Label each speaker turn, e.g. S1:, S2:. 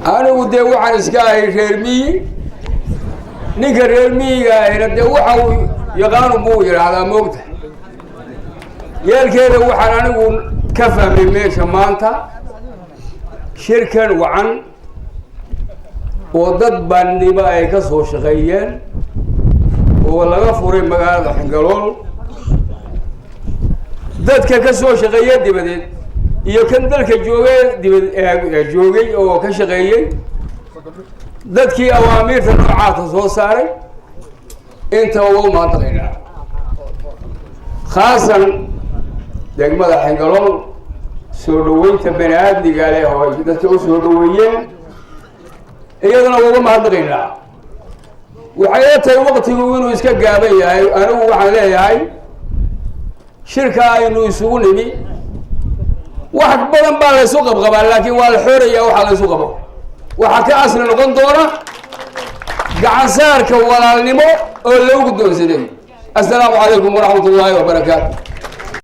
S1: Anigu dee waxaan iska ahay reer miyi. Ninka reer miyiga ahina dee waxa uu yaqaanu buu yidhaahdaa, moogta yeelkeeda. Waxaan anigu ka fahmay meesha maanta shirkan wacan oo dad bandhiba ay ka soo shaqeeyeen oo laga furay magaalada Xingalool, dadka ka soo shaqeeya dibadeed iyo kan dalka joogay, dibad joogay oo ka shaqeeyey, dadkii awaamiirta noocaasa soo saaray, intaba waa u mahadnaqaynaa. Khaasan degmada Xingalool soo dhaweynta bani aadmiga leh oo ay dadka u soo dhaweeyeen, iyadana waa uga mahadnaqaynaa. Waxay la tahay waqtigu inuu iska gaaban yahay. Anigu waxaan leeyahay, shirka aynu isugu nimi wax badan baa laysu qabqabaa, laakiin waa la xooraya. Waxaa laysu qabo waxaa ka asli noqon doona gacansaarka walaalnimo oo loo guddoonsaday. Assalaamu calaykum waraxmat ullaahi wabarakaatu.